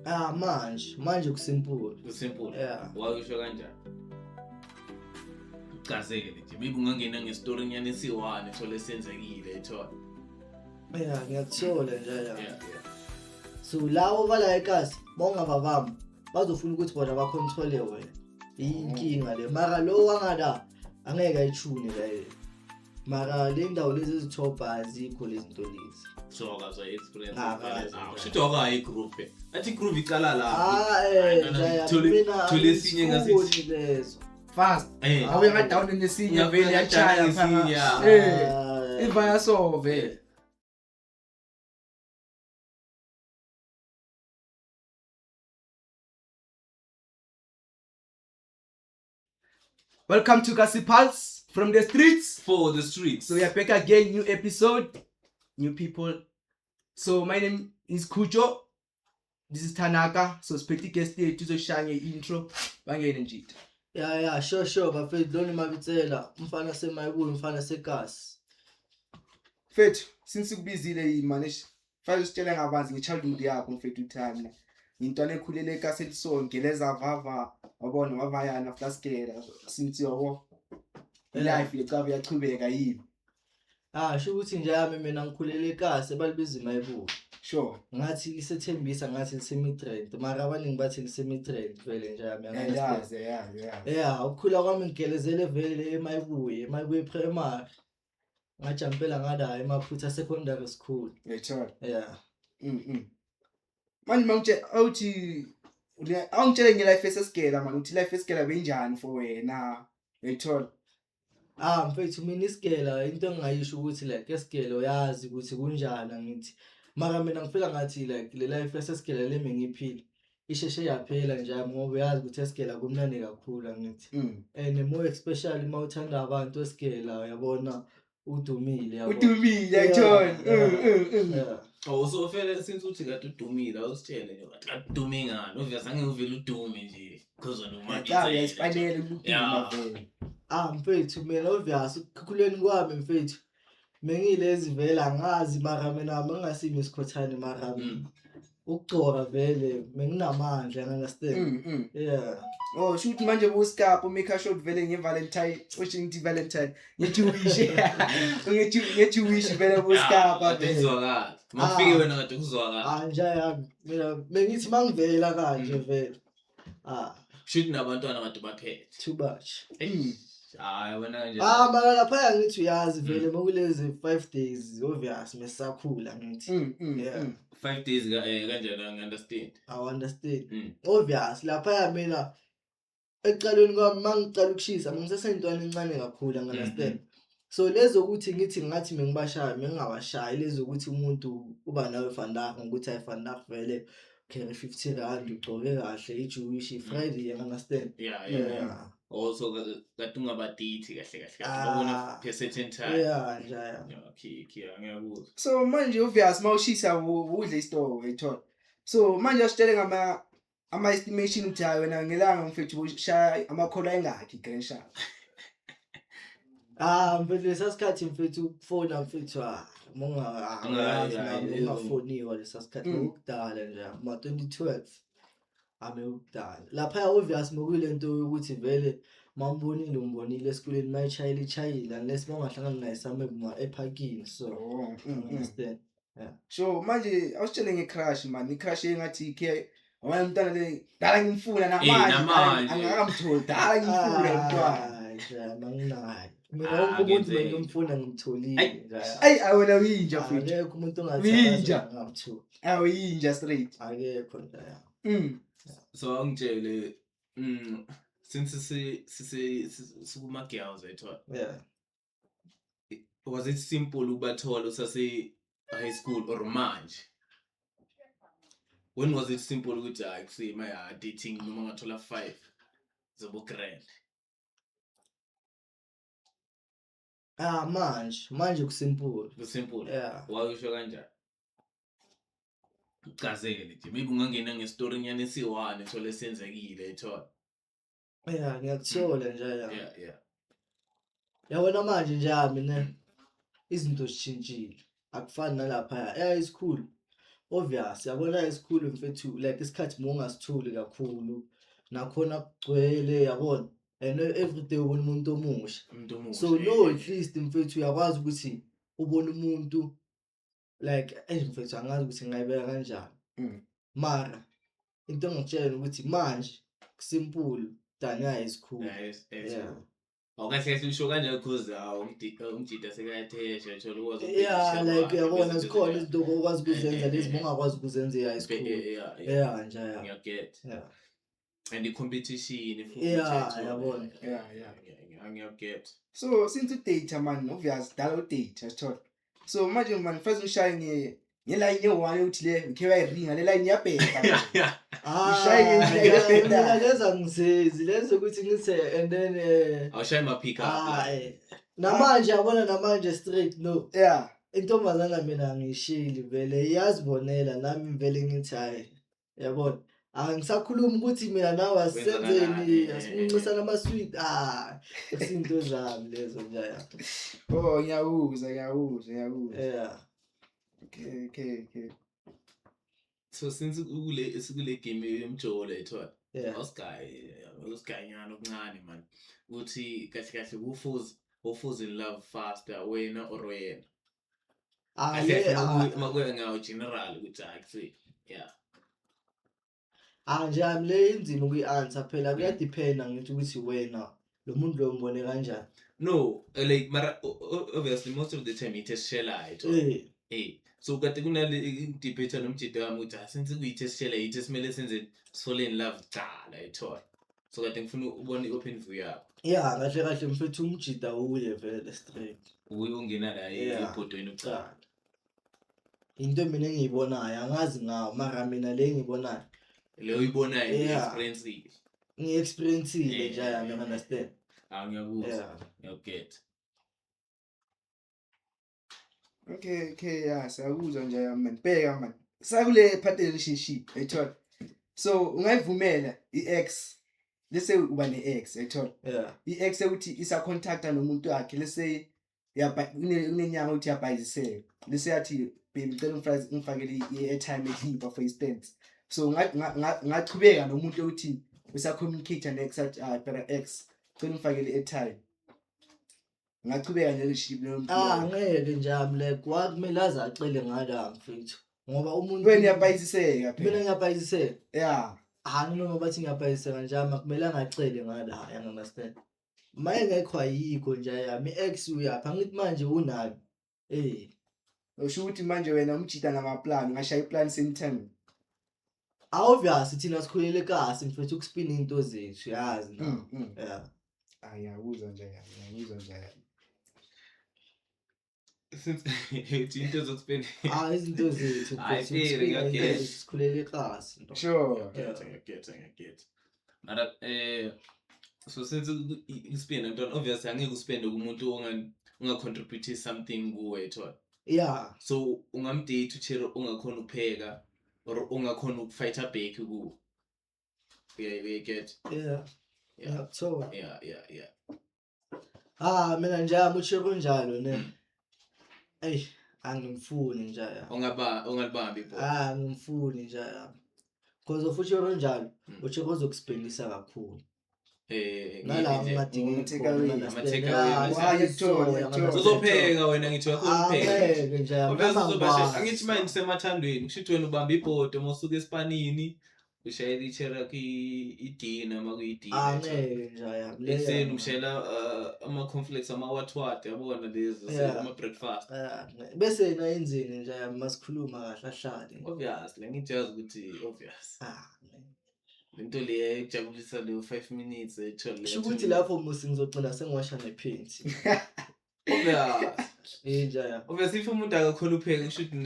Ah, manje manje kusimple. Kusimple. Yeah. Wakusho kanjani? Uchazele nje. Maybe ungangena ngestory nyana esi-one ethole senzekile ethola. Yeah, ngiyakuthola nje ya. Yeah. So labo bala ekasi bawungababamba bazofuna ukuthi bona bacontrole wena. Inkinga le. Mara lo wangala angeke ayithune la. Mara le ndawo lezi ezithoba azikho lezi zinto lezi. So akazwa experience. Akazi. Ah, kusho ukuthi wakayi group. Athi groove icala lapho. Ah, Hayi, eh, no, no, nje ya, mina thole esinye ngasithi. angifuni lezo. Fast. Eh. Awe ngadown nesinye vele yachaya Ngesinye, phaka. Eh. Ah, Iva yaso vele. Welcome to Kasi Pulse from the streets. For the streets. So we are back again, new episode, new people. So my name is Kujo. This is Tanaka. So siphethe guest yethu izoshaya nge-intro bangene nje. Ya ya, sure sure bafethu lona mabitsela umfana semayibuye umfana sekasi. Mfethu, since sikubizile yimane fanele usitshele ngabanzi nge-childhood yakho mfethu uthanda. Ngintwana ekhulele eKaselison, geleza vava, wabona wavayana after sigela since yabo. Life lecaba iyachubeka yini? Ah, sho ukuthi nje yami mina ngikhulele ekasi ebalibiza imayibuye. Sure. Ngathi lisethembisa ngathi lisemidrand mara abaningi bathi lisemidrand vele nje yami Yazi, angi-understand. yazi, yazi. Yeah, ukukhula kwami ngigelezele vele emayibuye, emayibuye primary. Ngajampela ngala eMaphutha Secondary School. Ngiyayithola. Yeah. Manje mangitshela awuthi awungitshele nge-life esesigela mani uthi life esigela benjani for wena uyayithola. Ah mfethu mina isigela into engingayisho ukuthi like esigela uyazi ukuthi kunjani angithi. Mara mina ngifila ngathi like le life esesigela le mengiyiphila isheshe yaphela nje ngoba uyazi ukuthi esigela kumnandi kakhulu angithi. And more especially uma uthanda abantu esigela uyabona udumile yabo. Udumile uyayithola. Yeah, Yeah. Oh so vele since uthi kade udumile awusitshele nje kade kade udume ngani obvious angeke uvele udume nje because wena Cha umabitsela. uyayisifanele ukuduma Yeah. vele. Ah mfethu mina obvious ekukhuleni kwami mfethu mengilezi vele angazi mara mina mengingasimi isikhothane mara ukugcoka vele menginamandla you understand. Yeah. Oh shoot manje buskap make sure vele nge-Valentine usho ngithi Valentine nge-Jewish nge-Jewish vele buskap Kade vele. kuzwakala. Mawufike Ah. wena kade kuzwakala. Ah nje yami mina bengithi mangivela kanje vele. Ah Shuthi nabantwana kade baphethe. too much. Hayi wena kanje. Ah mara lapha ngithi uyazi vele mokulezi 5 days obvious mesakhula ngithi. Yeah. 5 days ka eh kanjani angi-understand. I understand. Obvious lapha mina ekuqaleni kwami mangicala ukushisa ngisesentwana encane kakhulu I understand. So lezo ukuthi ngithi ngathi mengibashaya mengingabashayi lezo ukuthi umuntu uba nawe vandag ngokuthi ayi vandag vele carry 50 rand ugcoke kahle iJewish Friday you understand. Yeah yeah. Yeah. Also kade ungabadate kahle kahle kade babona Ah. per certain time. Yeah nje yeah. Yeah, okay, okay, ngiyakuzwa. So manje obvious mawushisa udle isitoko uyayithola. So manje asitshele ngama ama estimation ukuthi hayi wena ngelanga mfethu ushaya amakhola engakhi grand shark. Ah mfethu lesa sikhathi mfethu ukufona mfethu ah monga angazi nami ungafoniwa lesa sikhathi bekukudala nje ma 2012 abekudala lapha obvious mokuyilento yokuthi vele mawumbonile umbonile esikoleni mayishayile ishayile unless mawungahlangana naye somewhere ma ephakini so Oh, you understand. So manje awusitshele nge-crush man, i-crush engathi ikhe ngoba umntwana le dala ngimfuna namanje namanje. angakamtholi dala ngimfuna lo mntwana. Ah, nje manginayo mina Ah, wonke umuntu ngenzeka. bengimfuna ngimtholile Ayi. nje. Ayi awena uyinja mfethu. Akekho umuntu ongathi Uyinja. ngamtholi Awuyinja straight. akekho nje ya. So angitshele since si si sikuma girls ethola. Yeah. Was it simple ukubathola usase high school or manje? When was it simple ukuthi hayi kusima ya dating noma ngathola 5 zobo grand? Ah manje manje kusimple. Kusimple. Yeah. Wakusho kanjani? Uchazele nje. Maybe ungangena ngestory nyana esi-one ethole senzekile ethola. Yeah, ngiyakuthola nje ya. Yeah. Yabona manje nje yami ne izinto zishintshile. Akufani nalapha e-high school. Obvious yabona esikhulu mfethu like isikhathi mongasitholi kakhulu nakhona kugcwele yabona and everyday ubona umuntu omusha. Umuntu omusha. So no at least mfethu uyakwazi ukuthi ubone umuntu like eh mfethu angazi ukuthi ngingayibeka kanjani. Mara into engikutshela ukuthi manje simple than yayizikhulu. Yes, yes. Yeah. Awukahle kahle usho kanjalo cause awu umjida sekayathesha thola ukwazi Yeah, like uyabona zikhona izinto okwazi ukuzenza lezi bongakwazi ukuzenza e-high school. Yeah, Yeah, nje yeah. ngiyaget. Yeah. And i-competition futhi Yeah, uyayithola. yabona. Yeah. Ngiyaget. So since udata man obvious dala udata sithola. So manje man first ngishaye nge ngeline ye-one yokuthi le ngikhe wayiringa le line iyabheda. Ah, Ushaye ngendlela yeah, ebhedayo. mina lezi angizenzi lezi ukuthi ngithe and then Awushaye ma-pick up. ah, namanje yabona namanje straight no. Yeah. Intombazana mina angiyishili vele iyazibonela nami vele ngithi hayi yabona. Angisakhulumi ukuthi mina nawe asisenzeni Kwenzakalani, asimuncisana ama-sweet ah izinto zami lezo nje ya. Oh ngiyakuzwa ngiyakuzwa ngiyakuzwa. Yeah. Okay. So since ukule sikule game yomjolo ethola. Yeah. Awusigayi awusiganyana okuncane man. Uthi kahle kahle who falls who falls in love faster wena or yena? Ah, Kahle le kahle ah, makuya ngawo general ukuthi hayi kuthi yeah. Ah nje ami le inzima ukuyi-answer phela kuyadiphenda ngithi ukuthi wena lo muntu lo mbone kanjani. No, like mara obviously most of the time itestshelayo ethola. Eh, So kade kunale debate nomjida wami ukuthi ah since kuyitestshela yithi simele senze fall in love kuqala ethola. So kade ngifuna ubone i-open view yakho. yeah kahle kahle mfethu umjida uye vele straight. Uye ungena la Yeah. ebhodweni kuqala. Cha. Into mina engiyibonayo angazi ngawo mara mina le engiyibonayo Leyo uyibonayo Yeah. i-experience. ngiyi-experience-ile nje Yeah. yami understand. Ah ngiyakuzwa. Yeah. Ngiyakuget. Okay, yeah, siyakuzwa nje man. Bheka man. Sakule part relationship, ayithola. So ungayivumela i-ex let's say uba ne-ex, ayithola. Yeah. I-ex ukuthi isa-contacta nomuntu wakhe, let's say kunenyanga ukuthi yabhayiziseka. Let's say athi baby ngicela ungifakele i-airtime ekhipha for instance. So ungachubeka nomuntu ukuthi usa-communicate ne-ex athi ah phela ex ngicela ungifakele i-airtime. Ungachubeka ne-relationship loyo muntu Ah loyo. ngeke nje ami like kwakumele aze acele ngala mfethu ngoba umuntu Wena uyabhayiziseka mina phela. ngiyabhayiziseka. Yeah. Hayi noma bathi ngiyabhayiseka nje ami akumelanga acele ngala you understand. Maye ngekho ayikho nje yami i-ex uyapha ngithi manje unami. Eh. Usho ukuthi manje wena umjida namaplan, ungashaya iplan same time. Obvious thina sikhulele kasi mfethu ukuspina into zethu yazi na. Yeah. Ah ngiyakuzwa nje, ngiyakuzwa nje. Since uthi into zokuspend. Ah izinto zethu Hayi, mfethu fair, ukuspina into ngiyageza. zethu sikhulele kasi nto. Sure. Ngiyaget, ngiyaget. Mara so since uspend ntwana obviously angeke uspende kumuntu onga contribute something kuwe ethola. Yeah. So ungamdate uchero ungakhona ukupheka or ungakhona ukufighter back kuwe. Uyayiget. Yeah. Yeah. Ngiyakuthola. Yeah. Ah mina nje ami usho kunjalo ne. Ey angimfuni nje ya. Ongaba ongalibambi ibhola. Ah angimfuni nje ya. Because of usho kanjalo, usho uzokusipendisa kakhulu. Nala Ngiyiphi nje? ungadingi Take away. khona. Ama-take away, ngiyakuthola. Uzopheka wena ngithi uyakhona ukupheka. Angeke nje yami. Obviously noma uzobashe ngikwazi. angithi manje nisemathandweni kusho ukuthi wena ubamba ibhodo uma usuka esipanini ushayela i-cherry yakho idina uma kuyidina. Angeke nje yami. Ekuseni umshayela ama-cornflakes ama-watwat yabona lezi Yeah. ama-breakfast. Bese yena yenzeni nje yami masikhuluma kahle ahlale. Obviously angithi yazi ukuthi obvious. Ah. Lento leya ekujabulisa leyo 5 minutes ethola. Sho ukuthi lapho musi ngizogcina sengiwasha nephenti. Obvious. Inja ya. Obviously if umuntu akakhona ukupheka kusho ukuthi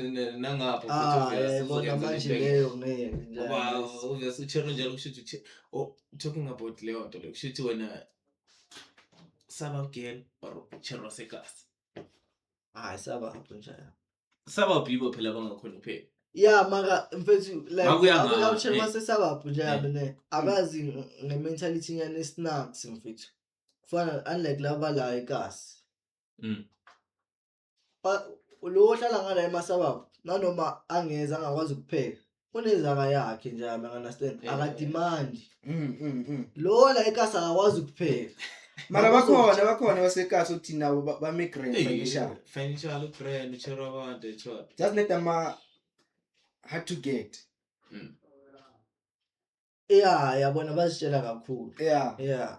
nangapha futhi Ah, obvious yabona uzokuyenza manje into leyo ngeke nje. Ngoba obvious uchero njalo kusho ukuthi oh talking about leyo nto leyo kusho ukuthi wena suburb girl or chero wasekasi. Hayi sabapho nje. Suburb yibo phela abangakhona ukupheka. Yeah, mara mfethu like Makuya ngawe, abawuchero eh. basesabapho nje yami ne. Abazi nge-mentality nyane snacks mfethu. Kufana unlike laba la ekasi. Ba lo ohlala ngala emasabapho Nanoma angeza angakwazi ukupheka, unezaka yakhe nje yami, understand? Akadimandi. Lo la ekasi akakwazi ukupheka. Mara bakhona basekasi ukuthi nabo bame grand financial. Financial grand uchero abantu ethola. Just let them hard to get. Yeah, yabona bazitshela kakhulu. Yeah.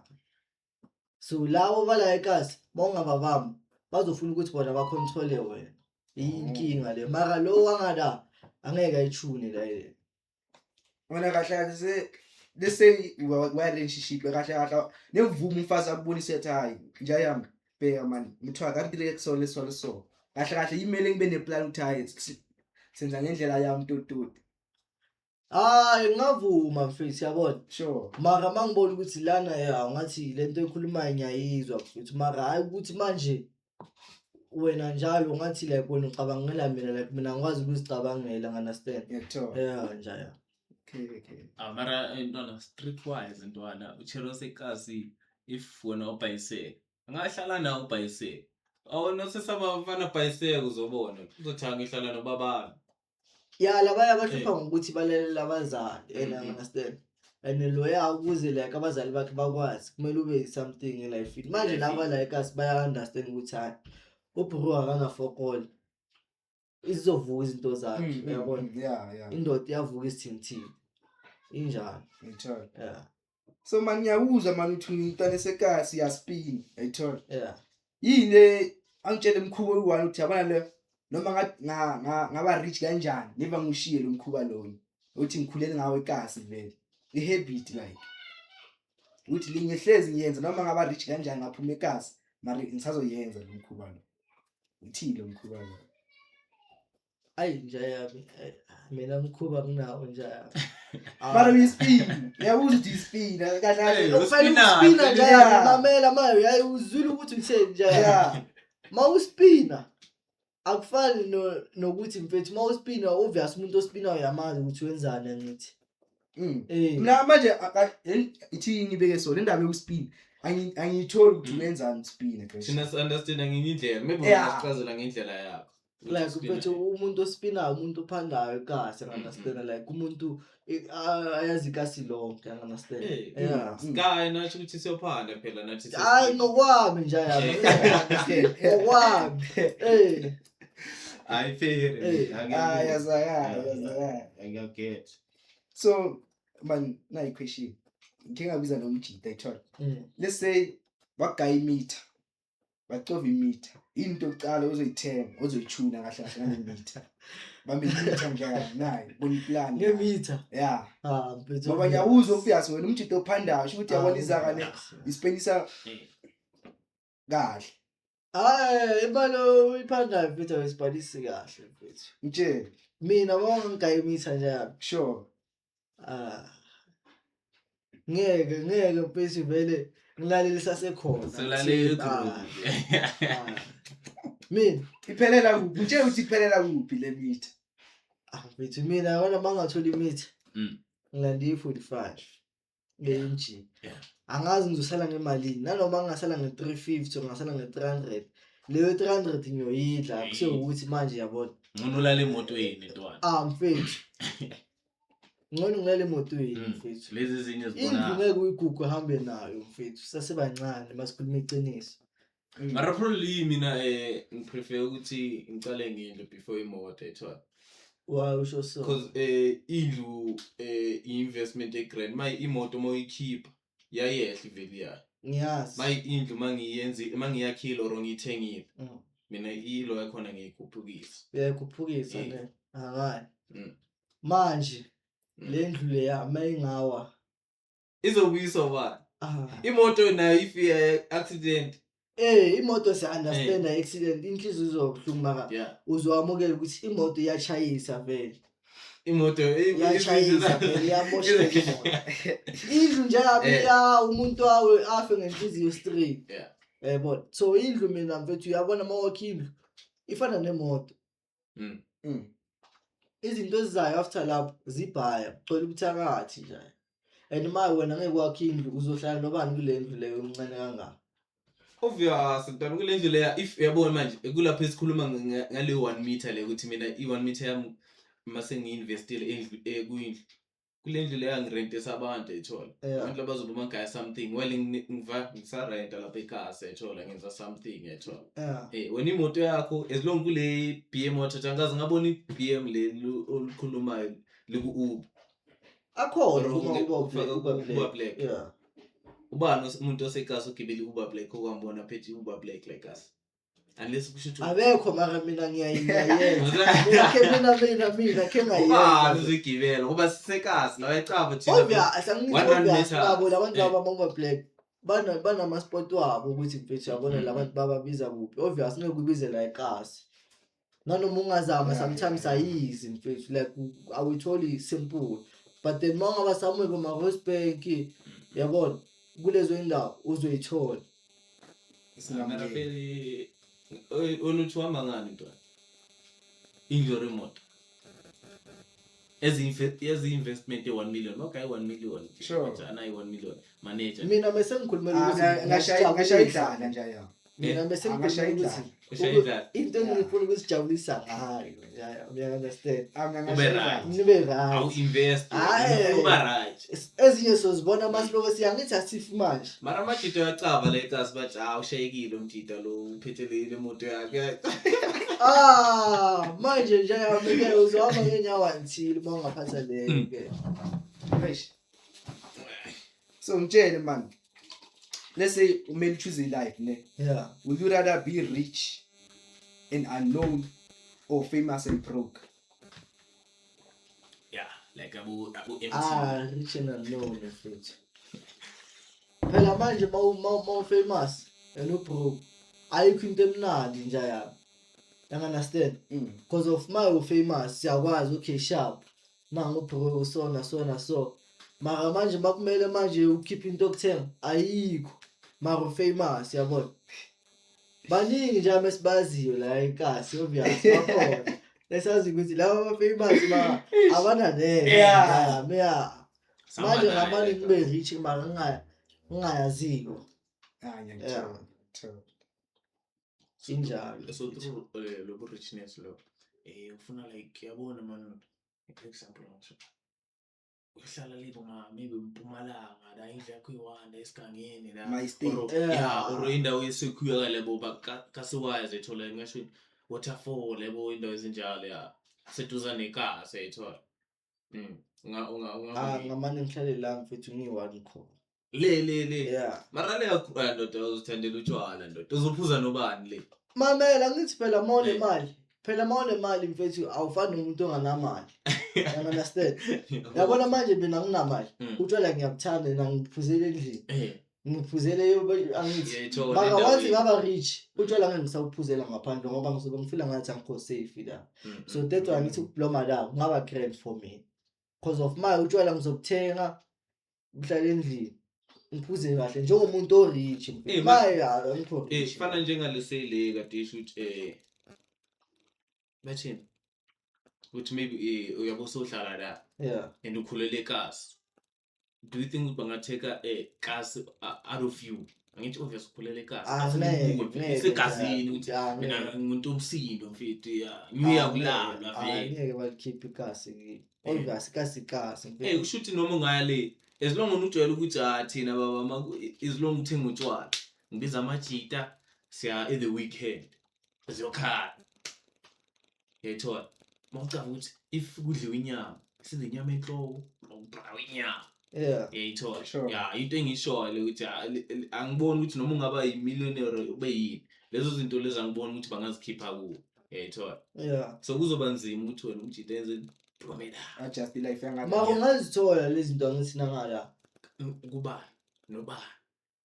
So labo bala ekasi mawungababamba bazofuna ukuthi bona bacontrole wena. Inkinga le. Mara lo wangala angeke ayithune la yena. Wena kahle kahle se let's say wa relationship kahle kahle nemvumo umfazi akubonise ukuthi hayi nje yami bheka man mthwa ka dire so le so le so kahle kahle yimele ngibe neplan ukuthi hayi senza ngendlela yami tototi. Hayi ngingavuma mfethu yabona. Sure. Mara mangibona ukuthi lana ya ngathi lento ekhulumayo ngiyayizwa mfethu mara hayi ukuthi manje wena njalo ngathi like wena ucabangela mina like mina ngikwazi ukuzicabangela understand. Ngiyakuthola. Yeah nje ya. Okay. Ah mara ntwana street wise ntwana uchero sekasi if wena ubhayiseke angahlala nawe ubhayiseke. Awona sesaba mfana bhayiseke uzobona uzothi ngihlala nobabami. Ya labaya bahlupha ngokuthi balalela abazali and I understand. And loya ukuze like abazali bakhe bakwazi kumele ube something elifini. Manje laba like us baya understand ukuthi hayi ubro akanafokola. Izovuka izinto zakhe uyabona. Yeah. Indoda iyavuka isithinthini. Injalo. Ngiyathola. Yeah. So man ngiyakuzwa man uthi umntwana esekasi yaspin ayithola. Yeah. Yini le angitshele umkhuba oyi-one ukuthi yabona le noma ngaba rich kanjani never ngishiye lo mkhuba lona uthi ngikhulele ngawo ekasi vele i-habit like ukuthi lingehlezi ngiyenza noma ngaba rich kanjani ngaphuma ekasi mara ngisazoyenza lo mkhuba lo. Uthini lo mkhuba lo? Ayi nje yami mina mkhuba nginawo nje yami. Mara uyispin, ngiyakuzwa ukuthi uyispin kahle kahle. Ufanele uspina nje yami mamela mayo yayi uzwile ukuthi utheni nje yami. Mawuspina akufani nokuthi mfethu mawuspina obvious umuntu ospinayo uyamazi ukuthi wenzani angithi. Mina manje ithi ngibeke so le ndaba yokuspina angiyitholi ukuthi wenzani uspina. Thina si understand ngenye indlela maybe ungasichazela ngendlela yakho. Like mfethu umuntu ospinayo umuntu ophandayo ikasi understand like umuntu ayazi ikasi lonke understand. Yeah. Sky nathi ukuthi siyophanda phela nathi. Hayi ngokwami nje yami. Ngokwami. Eh. Hayi fair. Ah yazakala. Ngiyaget. So man nayi question. Ngike ngabiza nomjita ayithola. Let's say bagaya imitha. Bacova imitha. Into yokuqala ozoyithenga, ozoyithuna kahle kahle ngale mitha. Bambe imitha nje nayi, bona iplan. Ngemitha. Yeah. Ah mfethu. Ngoba ngiyawuzwa obvious wena umjita ophandayo, sho ukuthi yabona izaka le ispenisa kahle. Hayi imali oyiphandayo mfethu ayisibhalisi kahle mfethu. Ngitshele. Mina mawungigaya imitha nje yami. Sure. Ah. Ngeke mfethu vele ngilalele sasekhona. Solalele group. Mina iphelela kuphi? Ngitshele ukuthi iphelela kuphi le mitha. Ah mfethu mina yabona mangathola imitha. Ngilande i-45. Nge-MG. Angazi ngizosala ngemalini nanoma ngingasala nge-350 or ngingasala nge-300 leyo 300 ngiyoyidla kusewukuthi manje yabona. Ngcono ulale emotweni ntwana. Ah mfethu. Ngcono ngilale emotweni mfethu. Lezi ezinye Indlu zibona. ngeke uyigugu uhambe nayo mfethu. Sasebancane masikhuluma iqiniso. Mara probably mina ngiprefer ukuthi ngicale ngendlu before imoto ethola. Why usho so? Because indlu i-investment egrand maye imoto mawuyikhipha iyayehla ivelu yayo. Ngiyazi. Maye indlu mangiyenzi mangiyakhile or ngiyithengile. Mina ilo yakhona ngiyikhuphukisa. Uyayikhuphukisa ne. Angani. Manje le ndlu leya mayingawa izobuyiswa ubani? Imoto nayo ifika accident. Imoto siya understand accident inhliziyo izobuhlungu mara uzowamukela ukuthi imoto iyachayisa vele. Imoto iyachayisa vele iyamosheka imoto. Indlu nje yabiya umuntu wawe afe ngenhliziyo straight. Yebo. So indlu mina mfethu uyabona mawakha indlu ifana nemoto. Izinto ezizayo after lapho zibhaya ucela ubuthakathi nje. And ma wena ngeke wakhe indlu uzohlala nobani kule ndlu leyo omncane kangaka. Obvious mntwana, kule ndlu leya, if uyabona manje kulapho esikhuluma ngale 1 meter le, ukuthi mina i-1 meter yami mase ngi-investile endlu, kuyindlu, kule ndlu leya ngirentisa abantu, ayithola. Abantu abazobe magaya something while ngiva ngisarenta lapha ekhaya, ayithola, ngenza something, ayithola. Wena imoto yakho, as long kule BM wathatha, angaze ngabona i-BM le olukhulumayo liku-Uber. Akhona Or kuma Uber ufaka Black, Uber ku-Uber Black. Black. Yeah. Ubani umuntu osekasi ogibela i-Uber Black okwambona phethe i-Uber Black like us? Unless kusho ukuthi Abekho, mara mina ngiyayenza. Mina ke mina ke ubani ngayenza. uzogibela ngoba sisekasi la, uyacaba thina. Obvious, angithi One rand obvious meter. babo labantu laba ama-Uber Black banama-spot wabo ukuthi mfethu yabona labantu bababiza kuphi. Obvious ngeke ubize la ekasi. Nanoma ungazama, sometimes ayizi mfethu, like awuyitholi simple. But then uma ungaba somewhere kuma-Rosebank, yabona, kulezo indawo uzoyithola. Mara vele, wena uthi uhamba ngani ntwana? Indlu or imoto? Ezi-investment ye-1 million, okay, i-1 million nje, manje anayi 1 million manager. Mina bese ngikhulumela Ah, ukuthi ngashaya ngiyazijabulisa. idlala nje ya. Mina bese Ah, ngashaya ngikhulumela ukuthi idlala. Ushaya idlala. Into engifuna ukuzijabulisa ngayo, yeah, you understand? Ah, mina Ube ngashaya right. idlala. Ngibe right. Awu-invest, Hhayi. uba right. Ezinye sozibona masiloko siya, ngithi asifi manje. Mara amajita uyacava la ekasi, bathi ah, ushayekile umjita lo, uphethe le moto yakhe. Ah, manje nje yami-ke uzohamba ngeenyawo until uma ungaphatha leyo ke. Fresh. So ngitshele man. Let's say umele choose a life, ne? Yeah. Would you rather be rich and unknown or famous and broke? Yeah, like abo MT. Ah, rich and unknown mfethu. Phela manje ma famous and ubroke, ayikho into emnandi nje yami. You understand? Mm. Because of my famous siyakwazi, okay, sharp. Nangu bro, so na so na so. Mara manje makumele manje ukhiphe into yokuthenga, ayikho. Mara famous, yabona. Baningi nje amesibaziyo la enkasi, obvious bakhona. Lesazi ukuthi laba aba-famous ma abana neze. Yeah. Manje ngamane ngibe rich mara ngingayaziwa. Ah, ngiyakuthola. Ngiyakuthola. Injalo. So through lobo richness lo, ufuna like, yabona man, example ngisho uhlala le nga maybe Mpumalanga la, indlu yakho iwanda esigangeni la. My state. Or yeah, or indawo esekhuya lebo kasiwazi ethola, ngisho waterfall yabo, indawo ezinjalo, ya, seduzane nekasi, ayithola. Unga unga unga Ah, ngamane ngihlale la mfethu, ngiyi-one khona. Le le le. Yeah. Mara le ndoda, uzithandela utshwala ndoda, uzophuza nobani le? Mamela, ngithi phela ma unemali, phela ma unemali mfethu awufani nomuntu onganamali. You understand? Yabona manje mina nginamali. Utshwala ngiyabuthanda mina, ngiphuzele endlini. Ngiphuzele angithi. Uyayithola Mara indawo once ngaba rich, utshwala ngeke ngisawuphuzela ngaphandle ngoba ngizobe ngifila ngathi angikho safe la. So that's why ngithi ukubloma la kungaba grand for me. Because of my utshwala ngizobuthenga, ngihlale endlini. Ngiphuze kahle njengomuntu o-rich. Maye angikho rich. Fana njengalese le kade isho ukuthi bathini, ukuthi maybe uyabe usohlala la and ukhulele ekasi. Do you think ukuthi bangatheka kasi out of you? Angithi obvious ukhulele ekasi. Ah, Kasi ngeke, ngikuwe, mfethu, ngeke, isegazini ukuthi ah, mina ngeke. ngingumuntu omsindo mfethu, ya, ngiya Ah, kulalwa ngeke. Ah, vele. ngeke balikhiphe ikasi kimi. Obvious ikasi ikasi mfethu. Kusho ukuthi noma ungaya le, as long ujwayele ukuthi ah, thina baba as long uthenga utshwala, ngibiza amajita, siya in the weekend ziyokhala, uyayithola. Mawucaba ukuthi if kudliwa inyama, sidle inyama enhloko, awubrawa inyama. Uyayithola. Ya, into engishoyo le ukuthi, ah, angiboni ukuthi noma ungaba yi-millionaire ube yini, lezo zinto lezi angiboni ukuthi bangazikhipha kuwo, uyayithola. So kuzoba nzima ukuthi wena umjita enze phumela. Adjust life yangathi. Mara ungazithola lezi zinto angithi nangala. Kubani nobani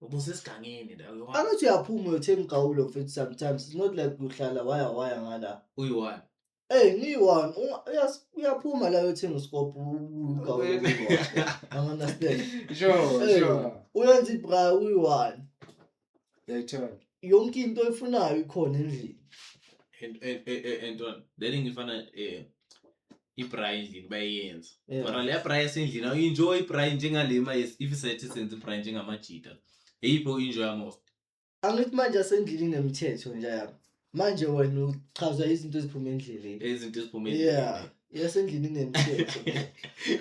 ubusesigangeni la, uyi-one. Angithi uyaphuma uyothenga igawulo mfethu, sometimes it's not like uhlala waya waya ngala. Uyi-one. Eh, ngiyi-one. Uyaphuma la uyothenga isikopho, ugawulo uyi-one. I understand. Uyenza ibra uyi-one. Uyayithola. Yonke into oyifunayo ikhona endlini. And then ngifana ibra endlini bayenza. Mara leya bra yasendlini awuyi-enjoy ibra njengale ma if isethe senze ibra njengamajita. Eyiphi o-enjoy most? Angithi manje asendlini nemithetho nje yami. Manje wena uchaza izinto eziphuma endleleni. Izinto eziphuma Yeah, yasendlini inemithetho.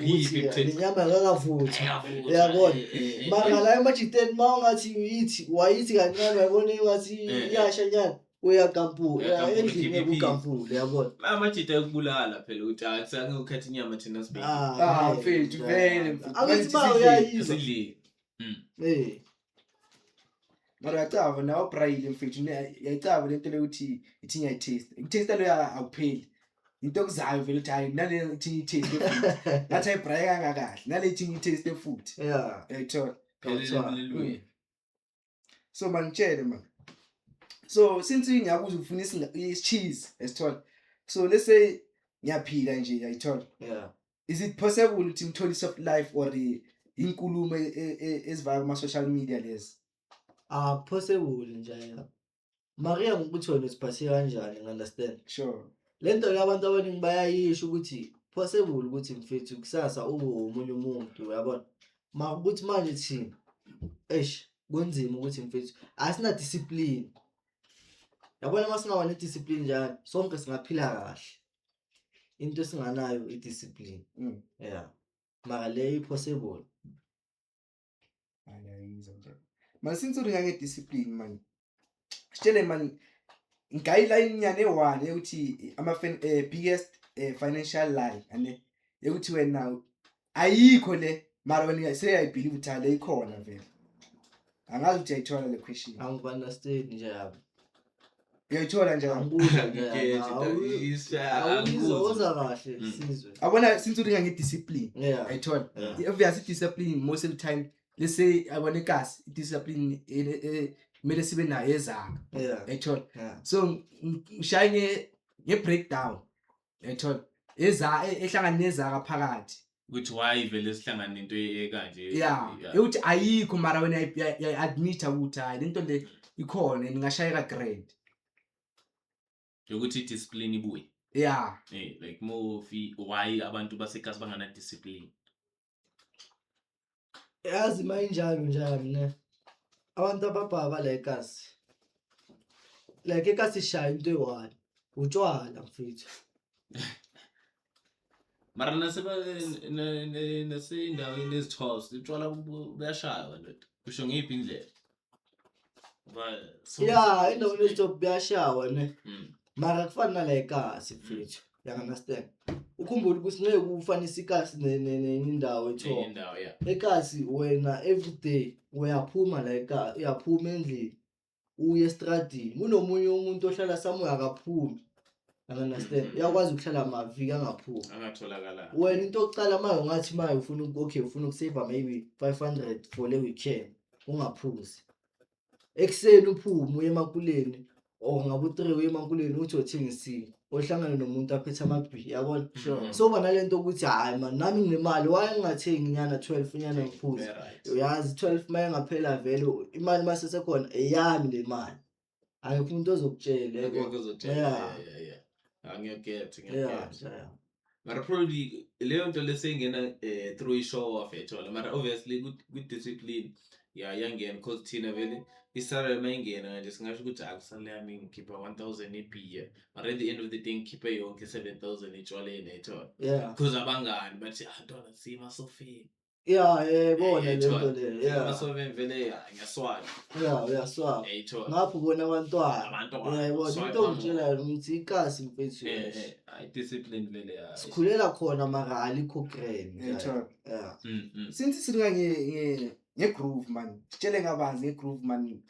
Yiphi Ukuthi imithetho? le nyama akakavuthwa. Ayavuthwa, Uyabona? eh. Mara la emajiteni uma ungathi uyithi wayithi kancane uyabona ingathi iyasha nyana uyagampula Uyagampula, endlini ukhiphe iphini. ekugampula uyabona. Amajita ayokubulala phela ukuthi hayi kusangekukhatha inyama thina sibheke. Ah, ngeke, mfethu, nje. vele, mfethu. Angithi Manje ma sidlile. uyayizwa. Sidlile. Eh. Mara uyacava nawe ubrayile mfethu uyayicava lento le ukuthi ithi ngiyayithesta. Ukuthesta loya akupheli. Into okuzayo vele ukuthi hayi nale ithi ngiyitheste futhi. Ngathi ayibraye kangakahle. Nale ithi ngiyitheste futhi. Yeah. Uyayithola. Phelele Kawuthwa. emlilweni. So mangitshele man. So since ngiyakuzwa ufuna cheese esithola. So let's say ngiyaphila nje uyayithola. Yeah. Is it possible ukuthi ngithole i-soft life or inkulumo ezivaya kuma social media lezi? Ah, possible nje ya. Maria ngokuthi wena uziphathe kanjani, ngi-understand. Sure. Le nto le abantu abaningi bayayisho ukuthi possible ukuthi mfethu kusasa ube omunye umuntu uyabona. Mara ukuthi manje thina eish kunzima ukuthi mfethu asina discipline. Yabona uma singaba ne-discipline njalo sonke singaphila kahle. Into esinganayo i-discipline. Yeah. Mara le i-possible. Angiyayizwa nje. Man since uringa nge-discipline man. Sitshele man ngayilayini nyane eyi-one yokuthi ama biggest financial lie ane yokuthi wena ayikho le mara wena seyayibhilive ukuthi le ikhona vele. Angazi ukuthi uyayithola le question. Angiku-understand nje yabo. Uyayithola nje. Angikuzwa nje Ngikhethe, yabo. angikuzwa. Awuzwa kahle sizwe. Abona since uringa nge-discipline Yeah. ayithola. Yeah. Obviously discipline most of the time let's say abona ikasi i-discipline kumele sibe nayo ezaka. Yeah. Ayithola. Yeah. So ngishaye nge-breakdown yayithola eza ehlangana nezaka phakathi Ukuthi why vele sihlangane nento ekanje. ya yokuthi ayikho mara wena uyayi-admitha ukuthi hayi lento le ikhona and ngingashayeka grand Yokuthi i-discipline ibuye. ya Like more why abantu basekasi bangana discipline. Yazi mayinjalo njalo ne. Abantu ababhaba la ekasi. Like ekasi shaya into eyi-one. Utshwala mfethu. Mara nasendaweni ezithosa utshwala buyashaywa ndoda. Kusho ngeyiphi indlela? Yeah, endaweni ezithoba buyashawa ne. Mara kufana nala ekasi mfethu. You understand? Ukhumbule ukuthi ngeke ufanise ikasi nenye indawo ethoba. Indawo yeah. Ekasi wena everyday uyaphuma la ekasi, uyaphuma endlini uye estradini. Kunomunye umuntu ohlala somewhere akaphumi. You understand? Uyakwazi ukuhlala amaviki angaphumi. Angatholakala. Wena into yokuqala manje ungathi manje ufuna okay ufuna ukusave maybe 500 for le weekend ungaphuzi. Ekuseni uphume uye emakuleni or ngabe u3 uye emakuleni uthi uyothenga isinkwa ohlangane nomuntu aphethe amabhi yabona. Sure. So ba nalento ukuthi hayi man nami nginemali why ngingathengi nyana 12 nyana ngiphuze. Right. Uyazi 12 mayengaphela vele imali masesekhona eyami le mali. Akekho umuntu ozokutshela Akekho yabo. ozotshela. Yeah. Yeah, yeah. Angiyagetha, Yeah, ngiyagetha. yeah. Mara probably leyo nto leseyingena through i-show off ethola. Mara obviously ku-discipline yeah iyangena because thina vele isalary mayingena nje singasho ukuthi akusalary yami ngikhipha 1000 ebhiya. Mara at the end of the day ngikhiphe yonke 7000 etshwaleni ethola. Yeah. Because abangani bathi ah ntwana sima sofeni. Yeah, yebona le nto le. Yeah. Masofeni vele ngiyaswala. Yeah, uyaswala. Ethola. Ngapho ubona abantwana. Abantwana. Uyayibona Swipe into ongitshela yona ukuthi ikasi mfethu. Hayi discipline vele ya. Sikhulela khona mara alikho grand. Uyayithola. Yeah. Since siringa nge-groove man sitshele ngabanzi nge-groove man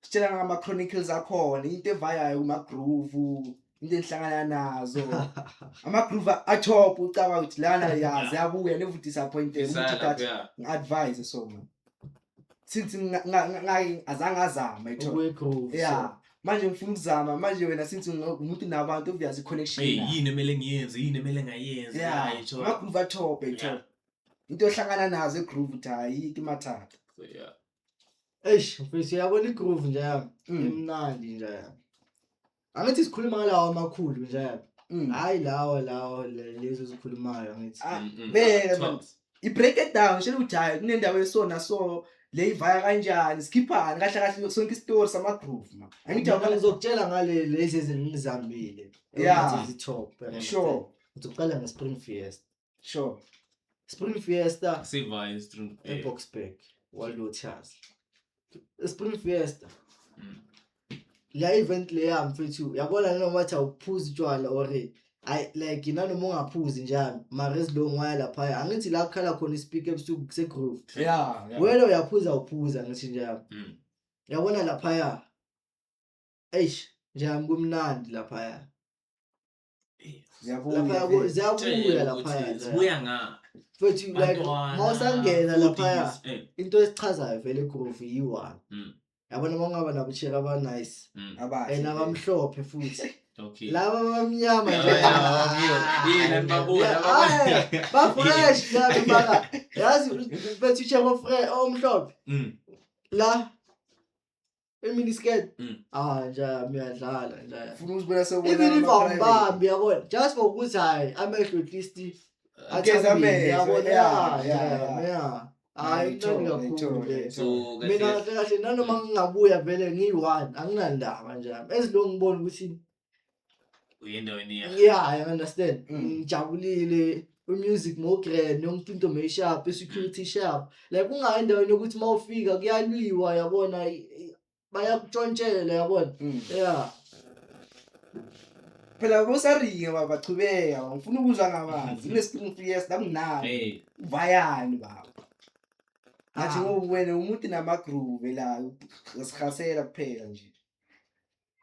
sitshela ngama-chronicles akhona into evayayo kuma-groove into endihlangana nazo ama-groove atop ucabanga ukuthi lana ya ziyabuya never disappointed Isala ukuthi that yeah. ngi-advise so man since azange azama ethola Ukuye groove. yeah manje ngifuna ukuzama manje wena since umuntu nabantu obvious i-connection Hey, nayo. yini emele ngiyenze, yini emele ngayenzi. yeah Hayi, thola. ama-groove atop ethola into ohlangana nazo egroove uthi ayikho imathatha So yeah. Eish, mfethu uyabona igroove nje yami. Imnandi nje yami. Angithi sikhuluma ngalawa amakhulu nje yami. Hayi lawa lezo zikhulumayo angithi. Beka man Tops. i-break it down shela ukuthi hayi kunendawo esona so Le ivaya kanjani? Sikhiphani kahle kahle sonke isitori sama groove ma. Angithi Mina yabona ngizokutshela ngale lezi ezengizambile. Yeah. Zi-top. Sure. Uzoqala nge-Spring Fiesta. Sure. Spring Fiesta Sivayo stream. eBoksburg, Waldotas. Spring Fiesta. Mm. La event leya mfethu yabona noma bathi awuphuzi utshwala or ay like nanoma ungaphuzi njalo mara as long waya laphaya angithi la kukhala khona ispeaker ebusuku kuse-groove. Yeah. Wena uyaphuza awuphuza ngithi njalo. Yabona laphaya eish njami kumnandi laphaya. Ziyabuya. Laphaya Vele. ziyabuya laphaya. Zibuya nga. Mfethu like Bantwana, mawusangena laphaya foodies, into esichazayo vele groove iyi-one. Yabona uma ungaba nabocheri aba-nice Abahle. and abamhlophe futhi Okay. laba abamnyama nje Yini nibabona Hayi, ba-fresh laba mara yazi mfethu ucheri omhlophe la eminiskirt ah nje uyadlala nje Ufuna uzibona sewubona even if ama-private. awumbambi yabona just for ukuthi hhayi amehlo at least Ugeza athambile, amehlo, yabona yeah, yeah, yeah, yeah, yeah. Hhayi Ngiyayithola, mnandi kakhulu ngiyayithola, le So mina kahle kahle kahle nanoma ngingabuya vele ngiyi-one anginandaba nje as long ngibona ukuthi uyendaweni ya. yeah I understand ngijabulile umusic mo-grand yonke into mayisharp i-security sharp like ungayi endaweni yokuthi uma ufika kuyalwiwa yabona bayakutshontshela yabona yeah. Phela bosaringa baba chubeka ngifuna ukuzwa ngabanzi kule Spring Fiesta kumnandi. Hey. Uvayani baba. Ngathi Ah. ngoba wena umuntu nama groove la usihasela kuphela nje.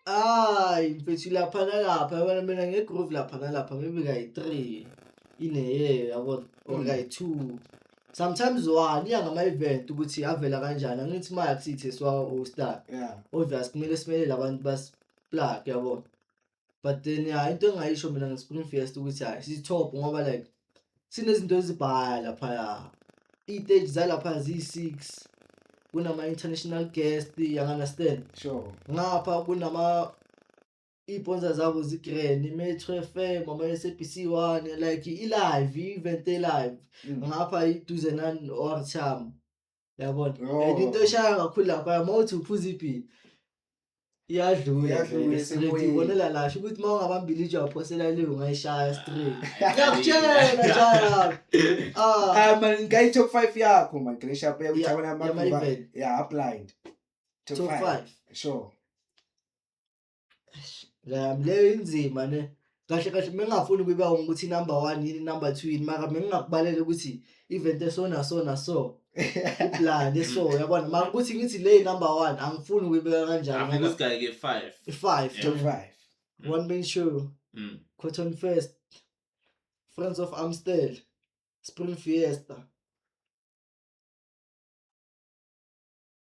Hayi mfethu lapha nalapha yabona mina nge-groove lapha nalapha maybe kayi-3 in a year yabona or kayi-2 sometimes one iya ngama-event ukuthi avela kanjani angithi maya kusithi esiwa-hosta obvious kumele simele labantu basi-plug yabona but then ya into engingayisho mina nge-Spring Fiesta ukuthi hhayi si-top ngoba like sinezinto ezibhaya laphaya iy'teji zalapha ziyi-6 kunama-international guest you understand Sure. ngapha kunama iy'ponsa zabo zi-grand i-Metro FM ama-SABC 1 like i-live i-event e-live ngapha iduze nani OR Tambo yabona and into Oh. eshaya kakhulu lapha uma uthi uphuza ibhili iyadlula Iyadlula vele straight esemoyeni. ibonela lasho ukuthi uma ungabambili itshe waphosela le ungayishaya straight ngiyakutshela njalo ah Ah man ngayi top 5 yakho man Great Sharp Yeah, uyabona ama yama groove. event. Yeah, blind. Top top 5. 5 Sure. La leyo inzima ne kahle kahle mengingafuni ukuyiba ukuthi number 1 yini number 2 yini mara mengingakubalela ukuthi event esona so na so iplan eso yabona mara ukuthi ngithi le number 1 angifuni ukuyibeka kanjalo Afike ngoba usigayeke 5. i-5 Top 5. One man show Cotton Fest Friends of Amstel Spring Fiesta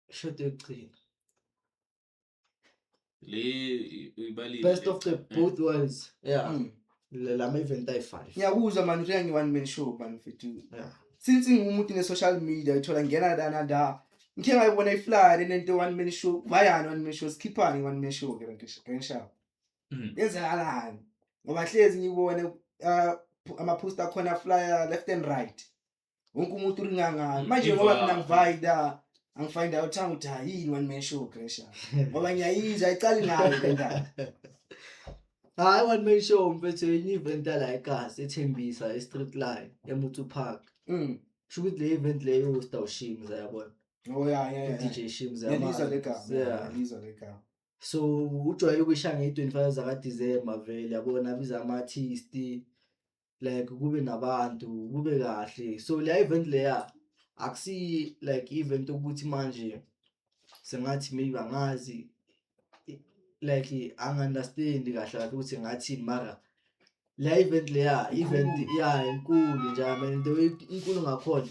shot yokugcina Le uyibalile. best of the both worlds yeah lama event ayi-5 Ngiyakuzwa man uthi ngi one man show man mfethu. yeah Since ngingumuntu ne social media uthola ngena la na la. Ngike ngayibona iflyer lento one man show. Vayani one man show sikhiphani one man show ke Grand Sharp. Yenzakalani? Ngoba hlezi ngibone ama-poster akhona flyer left and right. Wonke umuntu uringangani. Manje ngoba Iva. mina ngivayida angifind out ukuthi hayi yini one man show Grand Sharp. Ngoba ngiyayizwa ayiqali ngayo le ndaba. Hayi one man show mfethu enye event yala eKasi eThembisa e-Street Line eMuthu Park. Sho ukuthi le event leyo hosta uShimza yabona. Oh yeah yeah. yeah. DJ Shimza Ngiyalizwa yamazi. le gama. Yeah. Ngiyalizwa le gama. So ujwayele ukuyishaya ngeyi-25 zakaDisemba vele yabona abiza ama-artist like kube nabantu kube kahle. So le event leya akusi like event ukuthi manje sengathi maybe angazi like angi-understand kahle kahle ukuthi ngathini mara la event leya event Inkulu. ya inkulu nje I mean the way inkulu ngakhona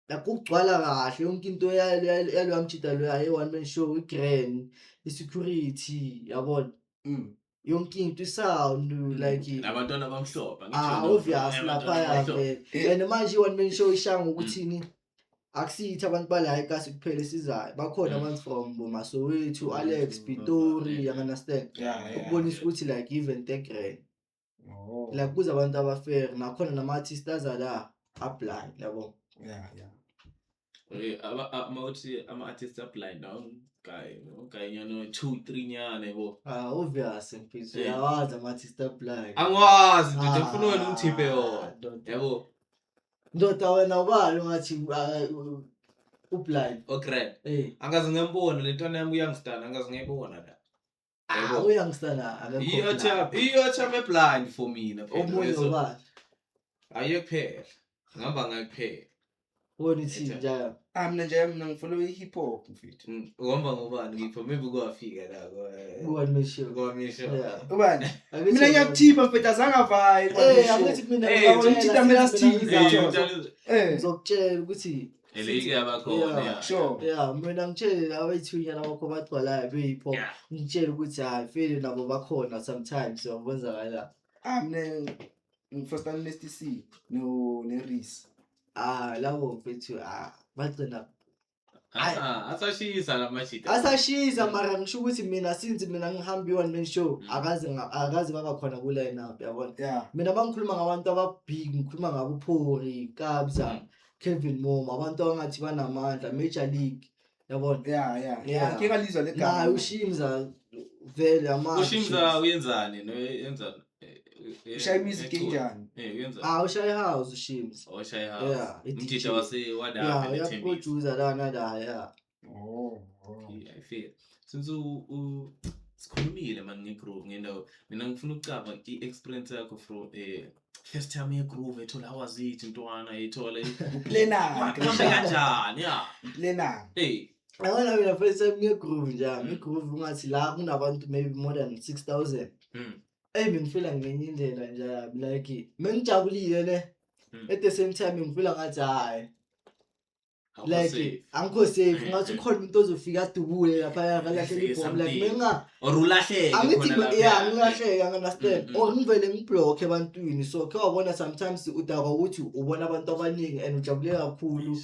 like kugcwala kahle yonke into yaloya mjida loya ye-one man show i-grand i-security yabona yonke into i-sound like Nabantwana abamhlophe. angithi ah wena obvious abantwana laphaya abamhlophe. vele and manje i-one man show ishaya ngokuthini akusithi abantu bala ekasi kuphela esizayo bakhona abantu from boMasoweto Alex Soweto, Pitori yeah. you understand Yeah, yeah. ukubonisa ukuthi like event egrand Oh. like kuze abantu abafair nakhona nama-artist aza la ablind yabo Yeah, yeah. Ama uthi ama-artist ablind guy guy nyana 2 3 nyana yabo. Ah, obvious mfethu, Eh. uyawazi ama-artist ablind. Angwazi ndoda, ngifuna wena ungithiphe yona. Ndoda. Yabo. Ndoda wena ubani ungathi ublind? Okay. Eh. Angaze ngembona le ntwana yami uyangistana, angaze ngiyibona la. Ah, Yabo. uyangisana akekho. Iyo blind. chap, iyo chap eblind for mina phela. Omunye ubani? Ayiyo kuphela. Ngihamba ngayo kuphela. Wona ithi Etha. njalo. Ah, mina nje mina ngifollow i-hip hop mfethu. Uhamba ngobani ngipho maybe kwafika la Ku-one man show. kwamisho. Yeah. Ubani? Angithi Mina ngiyakuthipha mfethu azange avaye. Eh, angithi mina Eh, ngizokutshela, umthinta mina sithi sithini, mina Ngizokutshela. Eh, Ngizokutshela ukuthi Elike abakhona. Yeah. sure. yeah, mina ngitshele abayithunyana bakho bagcwalayo beyi-hip hop. Yeah. Ngitshele ukuthi hayi vele nabo bakhona sometimes kwenzakala. Ah, mina ngifirst Nasty C no neReese. Ah, labo mfethu ah bagcina Ah, asashisa la mashita. asashisa mara ngisho ukuthi mina since mina ngihambe i-one man show akaze baba khona ku-line up yabona. Yeah. Mina bangikhuluma ngabantu ababig, ngikhuluma ngabo Phori, Kabza, Kevin Momo, abantu abangathi banamandla, Major League yabona. Yeah. Yeah. Ngike ngalizwa le gama. Naye uShimza vele amandla. Ushimza uyenzani no uyenzani? Ushaya music enjani? Eh uyenzani? Ah, ushaya house uShimza. Oshaya house. Yeah, i-DJ. Umtshitsha wase wadapha Yeah, nethembisa. uyaproducer la nala yeah. Oh. oh. I feel. Since u sikhulumile man ngegroove ngendawo mina ngifuna ukucaba i-experience yakho from first time yegroove ethola awazithi ntwana ethola Uplanani? kuhambe kanjani ya Uplanani? hey. Yabona mina first time nge-groove nje, i-groove ungathi la kunabantu maybe more than 6000. Eyi bengifila ngenye indlela nje like mengijabulile ne. At the same time ngifila ngathi hayi Awukho like safe. angikho safe, ngathi ukhona umuntu ozofika adubule lapha akalahlele Afike ibhomu like something. menga Or ulahleke angithi khona lapha. yeah ngilahleke understand or ngivele ngiblock ebantwini, so ke wabona sometimes udakwa ukuthi ubona abantu abaningi and ujabule kakhulu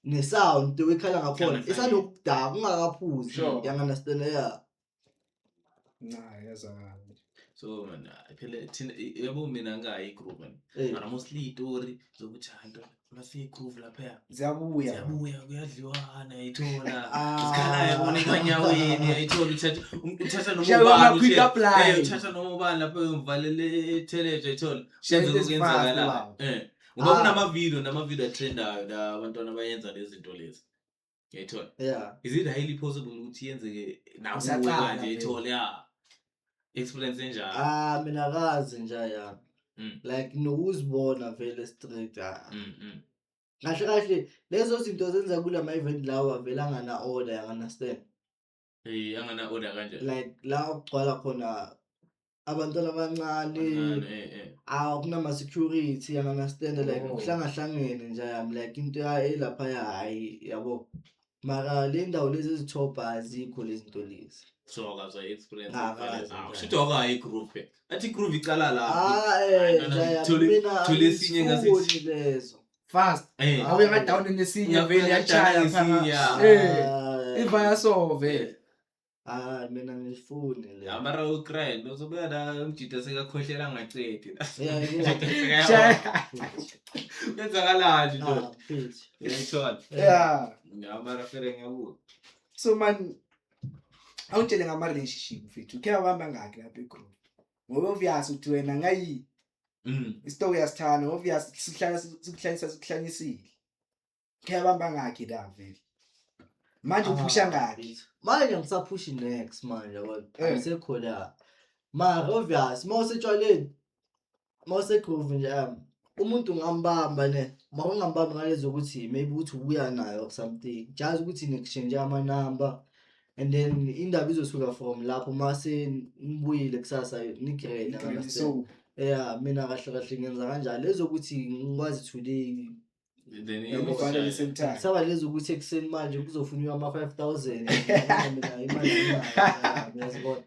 ne-sound the way ikhala ngakhona Ihlangana. isanokudaka ungakaphuzi. Sure. You understand? Yeah. Nah, yazakala. So man phela thina yabo mina ngayi igroove man. Eh. Mara mostly itori zokuthi hayi ntwana masiye igroove lapha Ziyabuya. ziyabuya kuyadliwana yayithola Ah. zikhala yabona emanyaweni yayithola uthatha noma Shaya ubani ama quick uthe- apply. uthatha noma ubani lapho uyomvalela ethelejwa yayithola Shaya kuyenzeka into ezifast okuyenzakalayo baba. ngoba Ah. kunamavidiyo namavidiyo atrendayo la abantwana abayenza lezi zinto lezi yayithola. Yeah. Is it highly possible ukuthi yenzeke nakuwe Usaqala kanje vele. yayithola ya experience enjalo? Ah, mina kazi nje ya. Like nokuzibona vele straight ah. Kahle kahle lezo zinto zenza kulama event lawa vele angana order, you understand? Eh angana order kanje. Like la kugcwala khona abantwana abancane Kancane, eh. ah kunama security, you understand? Like Oh. kuhlangahlangene nje yami like into ya elapha ya hayi yabo. Mara le ndawo lezi ezithoba azikho lezi zinto lezi. So akazwa experience. Akazi, Ah, njani. kushuthi wakayi group. Athi groove icala lapho. Ah Hayi, eh no, no, nje yami, mina thole esinye ngasithi. angizifuni lezo. Fast. Eh. Abuye ngadown nesinye vele yachaya Ngesinye, phaka. ya. Eh. Ah, Iva yaso vele. Ah mina ngifuni le. Ya mara ugrand uzobuya la umjida sekakhohlela angacedi. Yeah, yeah. Shaya. Kwenzakalani ndoda? Ah, mfethu. Uyayithola. Yeah. Ya mara fere ngiyabuka. So man awutshele ngama relationship mfethu. Ukhe wabamba ngakhi lapha egroup? Ngoba obvious ukuthi wena ngayi Isitoku uyasithanda obvious sihlala sikuhlalisa sikuhlanyisile. Ukhe wabamba ngakhi la vele? Manje uphusha ngakhi? Mfethu. Manje ngisaphushi next manje yabona. Eh. Angisekho la. Mara obvious mawusetshwaleni mawusegroove nje yami umuntu ungambamba ne mara ungambambi ngalezo ukuthi maybe ukuthi ubuya nayo or something just ukuthi ni-exchange amanamba and then indaba izosuka from lapho mase nibuyile kusasa ni-grade understand? So Yeah, mina kahle kahle ngenza kanjalo lezokuthi ngikwazi today Then ngifana the same time. saba lezi ukuthi ekuseni manje kuzofunyiwa ama-5000 mina imali anginayo, uyazibona.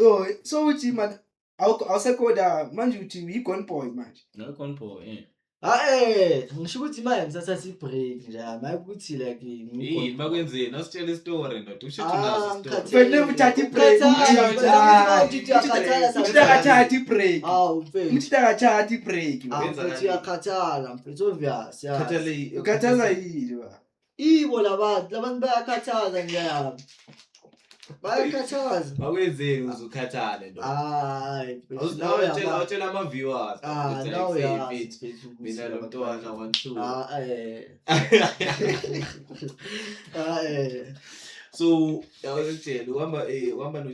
Oh, so uthi man awusekho manje uthi yi-gone boy manje. No con boy. Eh. Ah eh ngisho ukuthi manje ngisathatha i-break nje hayi ukuthi like Yini bakwenzeni? Asitshele istory ndoda. Usho ukuthi Ah, unaso istory. ngikhathele. Fanele uthathe i-break. Ukhathala, Uthi- ukhathala, uthi uyakhathala Uthi sometimes. akathatha i-break. Awu mfethu. Uthi akathatha i-break. Ah Wenza mfethu kanjani? uyakhathala mfethu obvious yeah. Khathale Ukhathaza yini ba? Ibo labantu, labantu bayakhathaza nje yami. Bayakhathaza. Akwenzeni uzukhathale ndo. Hayi, mfethu, nawe uyabona. Awutshela ama viewers. Ah, ukuthi, nawe like, uyazi mfethu, mfethu ukuthi mina lo labantu mntwana 1 2. Ah, eh. Ah, eh. So awutshela uhamba no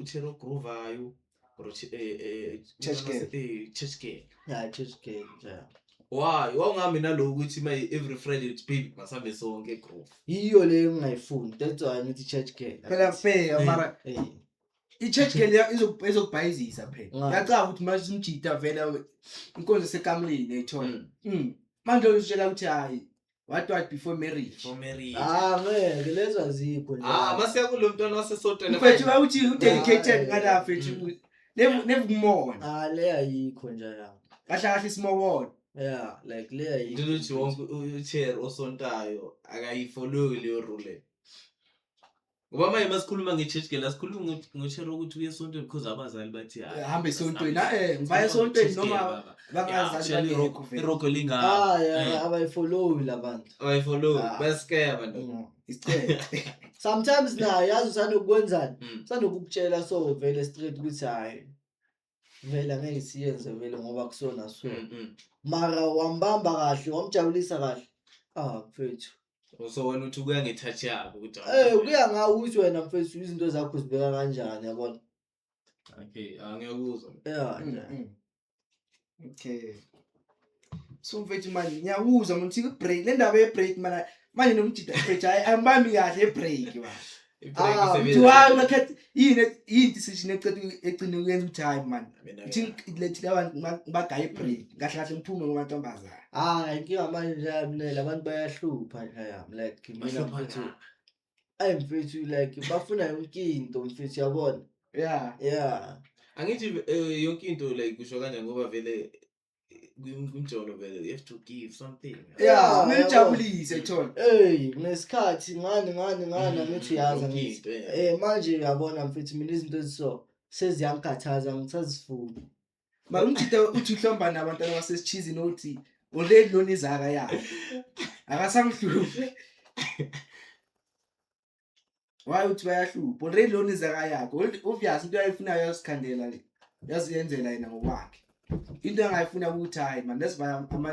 Chero Groovayo or Church girl. Church girl. Yeah, church girl, yeah. Why? Wawungahambi naloku ukuthi ma every Friday uthi baby masambe sonke groove. Yiyo leyo engingayifuni. That's why ngithi church girl. Phela bheka mara Eh. i-church girl izokubhayizisa phela. Ngiyacaba ukuthi manje umjita vele inkonzo sekamleni ayithola. Manje uzitshela ukuthi hayi what before marriage. Before marriage. Ah, ngeke lezo azikho nje. Ah, masiya kulo mntwana wasesontweni. Mfethu uthi u-dedicated Ah, ngala mfethu. Never kumona. Ah, le ayikho nje yami. Kahle kahle simobona. Yeah, like le ayikho. Nje wonke uchair osontayo akayifollowi leyo rule. Ngoba manje masikhuluma nge-church girl asikhulumi ngo-chair ukuthi uye esontweni because abazali bathi hayi. Hamba esontweni. Ngivaya esontweni noma bangazali bangekho vele. Iroko linga. Ah, yeah, abayifollowi labantu. Abayifollowi Ah. bayaskema ndo. Isicelo. Sometimes nayo yazi usanokwenzani? Usanokukutshela so vele straight ukuthi hayi vele angeke siyenze vele ngoba kusona so. Mara wambamba kahle, wamjabulisa kahle. Ah, mfethu. So wena uthi kuya nge-touch yakho ukuthi Kuya ngawe ukuthi wena mfethu izinto zakho uzibeka kanjani yabona. Okay, angiyakuzwa. Yeah, nje. Okay. So mfethu manje ngiyakuzwa manje uthi break le ndaba ye-break mana manje nomjita mfethu hayi angibambi kahle i-break ba. I-break Ah, isebenza Uthi hayi unakhetha yini yini decision eceda egcine uyenza ukuthi hayi man. Mina Uthi ngilethi labantu bagaye i-break kahle kahle ngiphume kumantombazana. Ah, inkinga manje nje mina labantu bayahlupha nje yami like mina Bahlupha mfethu. ngani? Ayi mfethu like bafuna yonke into mfethu yabona. Yeah. Yeah. Angithi yonke into like kusho kanjani ngoba vele kumjolo vele you have to give something. Yeah, kumele yabo. ujabulise thola. Ey, kunesikhathi ngani ngani ngani angithi uyazi Yonke angithi. into, yeah. Manje uyabona mfethu mina izinto eziso seziyangikhathaza ngisazifuni. Mara umjita uthi uhlomba nabantwana basesithizini uthi already lona izaka yakhe. Akasangihluphi. Why uthi bayahlupha? Already lona izaka yakhe. Obvious into ayifunayo uyasikhandela le. Uyaziyenzela yena ngokwakhe. Into angayifuna ukuthi hayi man let's buy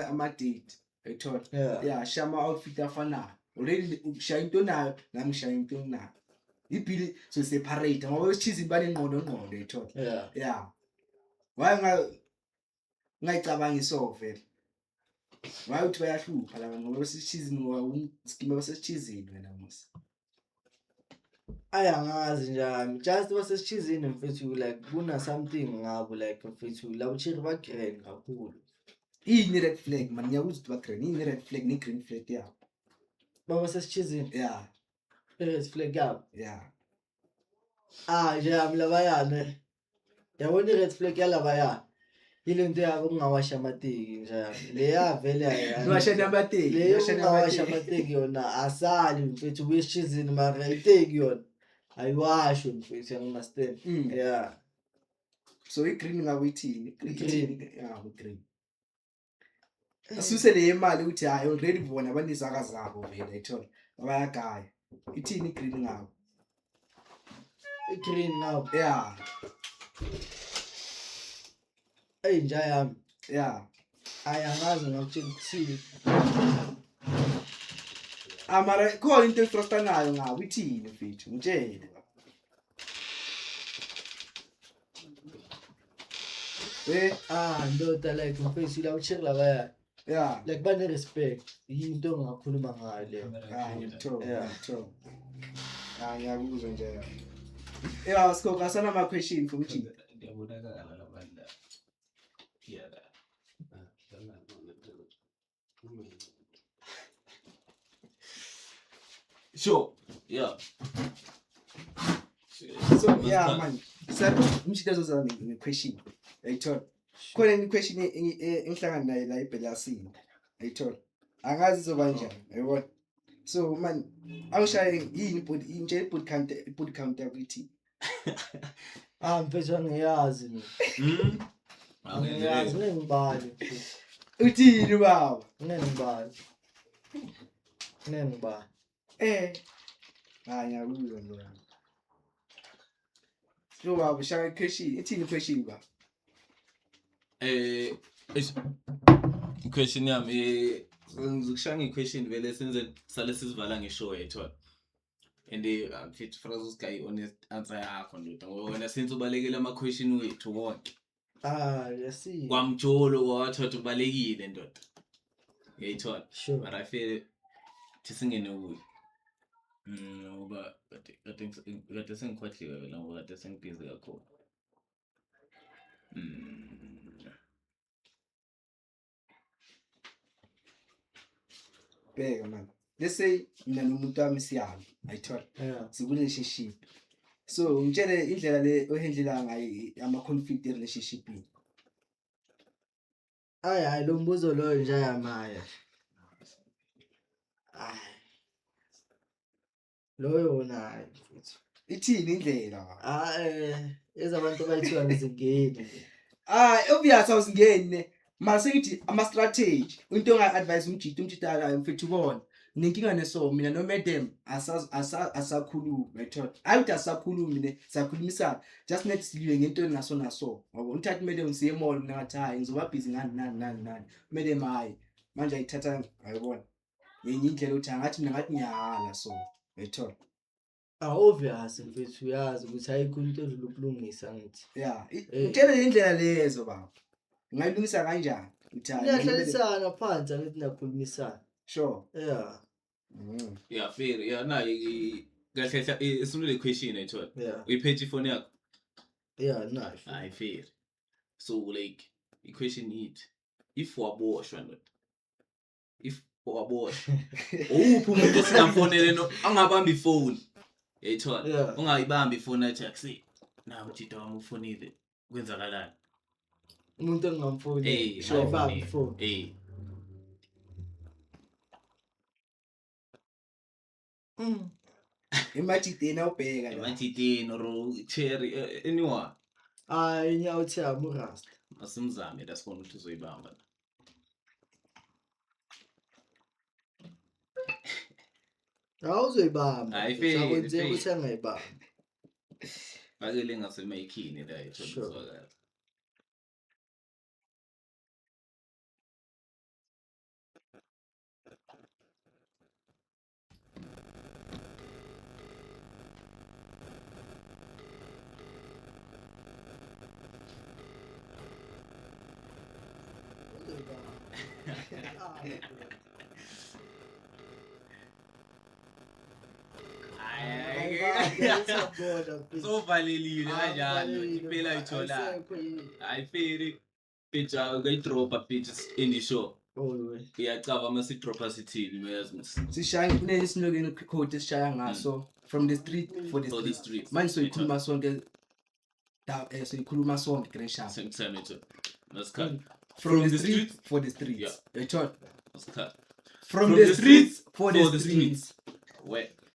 ama date. Ayithola. Yeah. Yeah, shaya ama outfit afanayo. Already ushaya into nayo nami ngishaya into nayo. Ibhili so separate ngoba esithizini banengqondo ngqondo ayithola. Yeah. Yeah. Why ungayicabangi so vele? Why uthi bayahlupha laba ngoba basesithizini ngoba umskima basesithizini wena musa. Ayi angazi njani. Just basesithizini mfethu like kuna something ngabo like mfethu labo cherry ba grand kakhulu. Yini red flag man ngiyakuzwa ukuthi ba green yini red flag ne green flag yabo. Baba sesithizini. Yeah. Red flag yabo. Yeah. Ah nje yami labayana. Yabona i-red flag yalabayana. Ile nto yabo kungawasha amateki nje yami. Leya vele ayi- Niwasha namateki. Leyo niwasha kungawasha namateki. amateki yona asali mfethu ubuye esishizini mara iteki yona ayiwashwe mfethu you understand. Yeah. So i-green ngabe ithini? I-green. Yeah, i-green. Asuse le yemali ukuthi hayi already bona banezaka zabo vele ayithola. Bayagaya. Ithini i-green ngabo? I-green ngabo. Yeah. Eyi nja yami. Yeah. Ayi angazi ngakutshela ukuthini. Ah mara khona into efrustanayo ngabo ithini mfethu? Ngitshele. Ah ndoda like mfethu la ucheck labaya. Yeah. Like bane respect. Yinto engingakhuluma ngayo leyo. Ah ngiyakuthola, Yeah. ngiyakuthola. Ah ngiyakuzwa nje. Yeah, Sikho asana ama question for mjini. Ngiyabonakala labantu la. Yeah. Sure. Yeah. So yeah man. Sa umjita azoza ne question. Ayithola. Khona enye question engihlangana nayo la eBelasini. Ayithola. Angazi izoba njani, uyabona? So man, awushaye yini body inje body count body count yakho ithi. Ah mfethu angiyazi mina. Angiyazi ngeke ngibale. Uthini baba? Ngeke ngibale. Nengiba. Eh. Hayi ngiyakuzwa nje. So baba shaya question, ithini question ba? Eish, question yami ngizokushaya nge-question vele senze sale sizivala nge-show yethu. And mfethu fanele usigaye i-honest answer yakho ndoda ngoba wena since ubalekela ama-question wethu wonke. Ah, yasi. Kwamjolo kwathatha ubalekile ndoda. Uyayithola. Sure. Mara I feel thi singene kuyo. Ngoba kade sengikhohliwe vele ngoba kade sengibhizi kakhulu. Bheka man. Let's say mina nomuntu wami siyalwa, ayithola. Yeah. Siku-relationship. So ngitshele indlela le ohandlela ngayo ama-conflict e-relationship-ini. Hayi hayi lo mbuzo loyo nje ayamaya. Hayi. Loyo wona hayi mfethu. Ithini indlela baba? Ah ezabantu abayithiwa ngizingeni. Ah, obvious awusingeni ne. Mara sengithi ama-strategy into ongayi-advise umjita umjita akayo mfethu ubona nenkinga neso mina no-madam asakhulumi uyayithola hayi ukuthi asakhulumi ne siyakhulumisana just net siliwe ngento naso naso ngoba umthatha madam siye emall mina ngathi hayi ngizoba busy ngani nani nani nani madam hayi manje ayithatha ayibona ngenye indlela ukuthi angathi mina ngathi ngiyahala so uyayithola. Ah obvious mfethu uyazi ukuthi ayikho into edlula ukulungisa ngithi. Yeah, Eh. ngitshele le ndlela lezo baba. Ngayilungisa kanjani? Uthi hayi, mina kumele- Niyahlalisana phansi angithi niyakhulumisana. Sure. Yeah. Yeah, fair. Yeah, nayi kahle kahle isunule question ayithola. Yeah. Uyiphethe ifoni yakho? Yeah, nice. Hayi fair. So like i-question ithi if waboshwa ndoda. If waboshwa owuphi umuntu osingamfonele no angabamba ifoni. Uyayithola? Yeah. Ungayibambi ifoni athi akusi. Na umjita wami ufonile. Kwenzakalani? Umuntu engingamfuni. Sure. Ayibambe ifoni. Emajiteni awubheka la. Emajiteni or cherry anyone. Hayi inyawo thiyami urasta. Asimzame la sibone ukuthi uzoyibamba. Awuzoyibamba. Hayi, fair, Akwenzeki fair. ukuthi angayibambi. Fakele ngasemayikini la ithola Sure. kuzwakala. Uzoyibamba. Ah, ayibambi, ayisabona, mfethu. Sovalelile kanjalo Ayivalelile, impela ayithola. ayisekho yini. Hayi fair. Pitch ukayidropa pitch in the show. Oh, we. Uyacaba uma sidropa sithini uyazi mos. Sishaya kunesinokeni quote esishaya ngaso from the street for the For the street. streets. Manje soyikhuluma sonke da soyikhuluma sonke grand sharp. Same time it. Masikhathi. From the the street streets. for the streets. Yeah. Uyayithola? Masikhathi. From the streets for the for the streets. We.